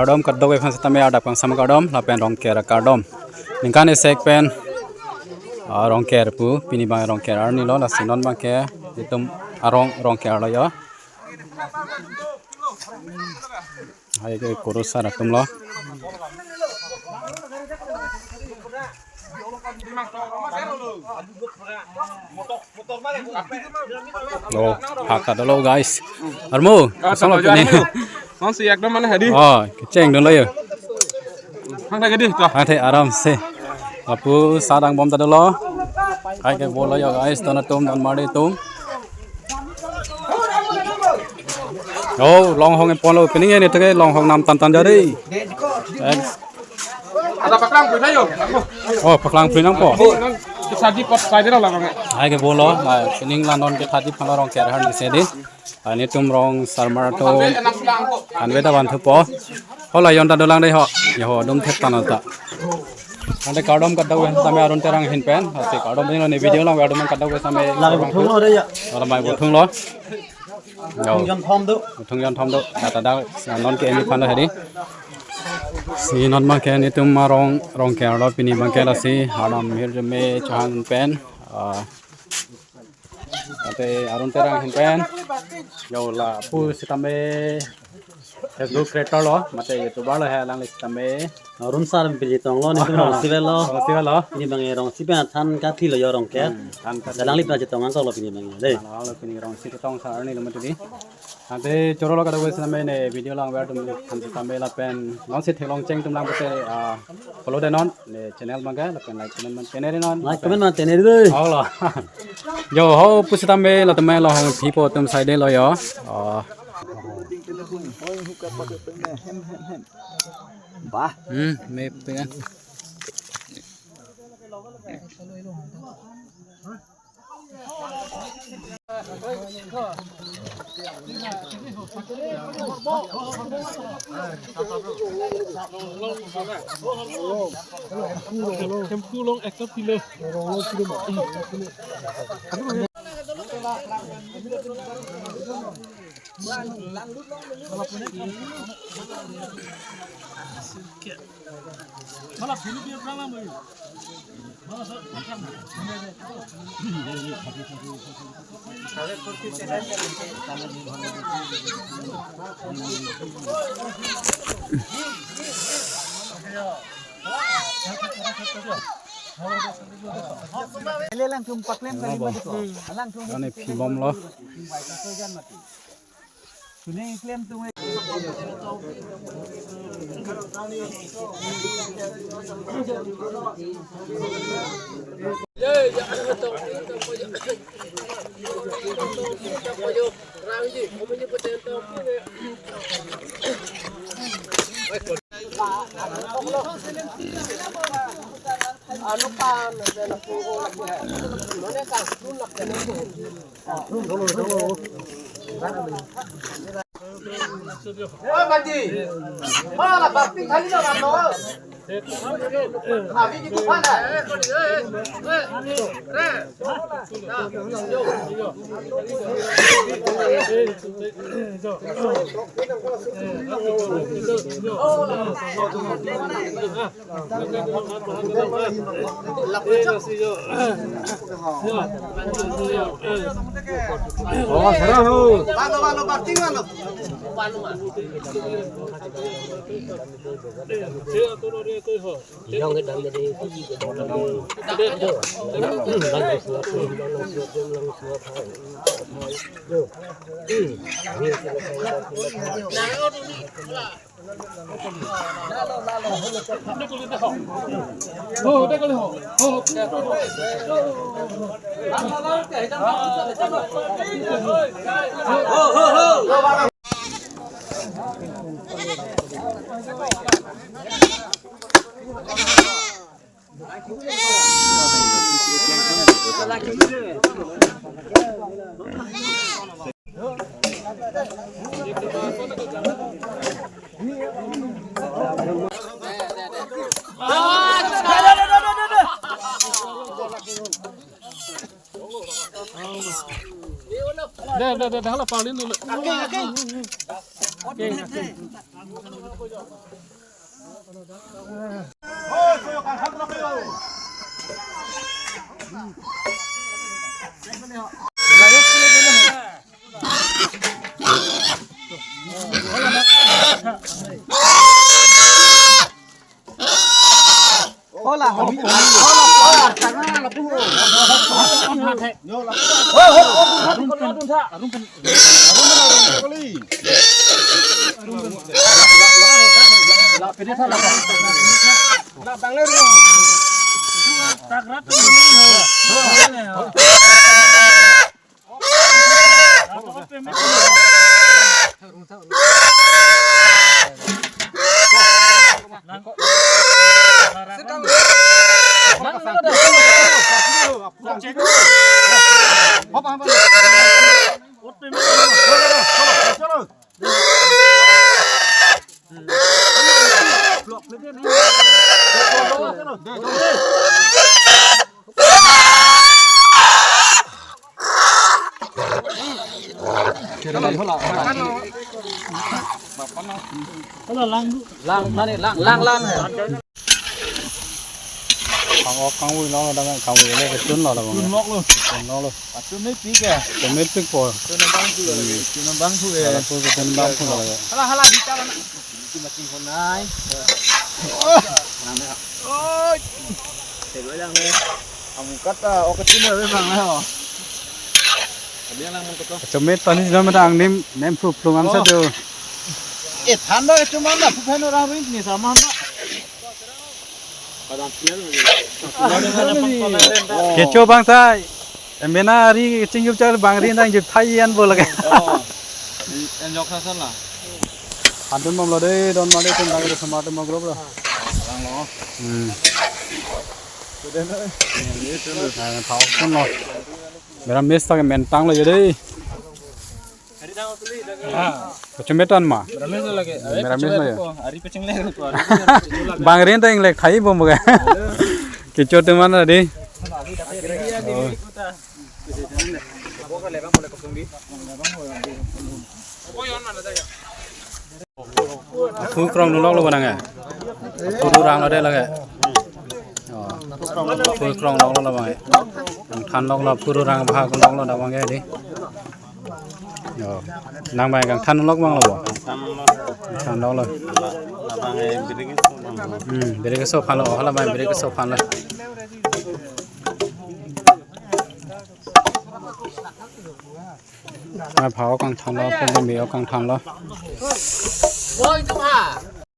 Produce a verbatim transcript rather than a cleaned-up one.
Kardom kadokave aphan sitame adap kangsam kardom lapen Rongker kardom. Ningkan isi pen, ah, Rongker pu pini abang Rongker arni lo, lasi non abangke itum arong Rongker lo yo. Hai ke kurusar atum lo. Lo, hak ta dolo guys. Armo, ah, kosong lo tadi kene. Langsung ekdom mana hadi? Oh, kecheng dun lo yo. Hang lagi di, tuh. Hang the aram se. Lapu sadang bom ta dolo. Hai ke bolo yo guys, ton atum, ton mari atum. Oh, longhong epon lo, pining ini tuh ke longhong nam tan tan jadi. Thanks. Ada paklang pun ayo. Oh, paklang pun nangpo. Ini kan kesadi pot saja lah, Bang. Hai ke bolo, ah, pining la non ke thadi phan Rongker han di sedi. Ani tum rong sarmar atum anve ta van thupo. Hola yon ta dolang dei ho. Ya ho dum thek tan ta. Ante kardom kadokave sitame Arun Terang ahin pen. Ante kardom dei ne video lang kardom kadokave sitame. Lagi buthung lo dei ya. Wala mai buthung lo. Yo. Buthung jon thom do. Buthung jon thom do. Data da non ke ini phan lo hadi. Si non abangke itum arong Rongker lo pini abangke, lasi halam hirjume chohang pen. Ah, ante Arun Terang ahin pen. Yo lapu sitame Facebook creator lo, mate YouTuber lo he alangli sitame. Arun sar pini chetong lo, netum rong isi pen lo. Rong isi pen lo. Pini abang rong isi pen than kathi lo yo Rongker. Hmm, than kathi. Alangli pen chetong angkok lo pini abang dei. Alangli pini rong isi chetong sar ni lo mati di. Ante choro lo kadokave sitame ne video lang ver atum aphan sitame lapen non si theklong cheng atum lang pute, ah, follow dei non ne channel abangke lapen like comment man teneri non. Like comment man teneri dei. Oh lo. Yo ho pu sitame latum lo hong thipo atum sai dei lo yo. Oh. Bah. Hmm, me pengan. Thempu long ekta pilo. Ele langtum paklem kali mati ko. Langtum. Ani phi bom lo. Suning klem tung. Deh, deh, deh, deh, hala palin dulu. Lang, lang, lang, lang. Kangok kangvui lo, dang kangvui le, chun lo, lo. Chun lo, lo. Chun lo, lo. Chun ni pik ya. Chun ni pik po. Chun bang tu le. Chun bang tu le. Chun bang tu le. Hala, hala, di ta na. Di mati honai. Oh. Nang ne. Oh. Te lo lang ne. Amu kata, oke, chun lo bang na ho. Chomit pani jom dang nim, nem phu phlung am sa tu. Eh, than do, chomit na, phu phen orang ring ni sama na. Kecho bang sai. Emena ari chingjup chal bang rin dang jup thai yan bo lage. Oh. Enjok sa la. Adun bom lo de, don ma de, tun dang de, sama de, ma group lo. Lang lo. Hmm. Sudah na. Ini tu lo. Nah, tahu pun lo. Mera mes tak mentang lo jadi. Kachung betan ma. Mera mes lagi. Mera mes lagi. Ari pecing lagi. Bang rin ta inglek thai bom ga. Kecho teman tadi. Oh. Phu krong nulok lo bang nang eh. Phu rang lo de lage. Oh. Phu krong lok lo bang eh. Kangthan lok lo, phu rang bha lok lo da bang eh di. Oh. Nang bang kangthan lok bang lo bo. Kangthan lok lo. Hmm, beri keso aphan lo, hala bang beri keso aphan lo. Mai pha kangthan lo, phu me kangthan lo. Oi, tu ha.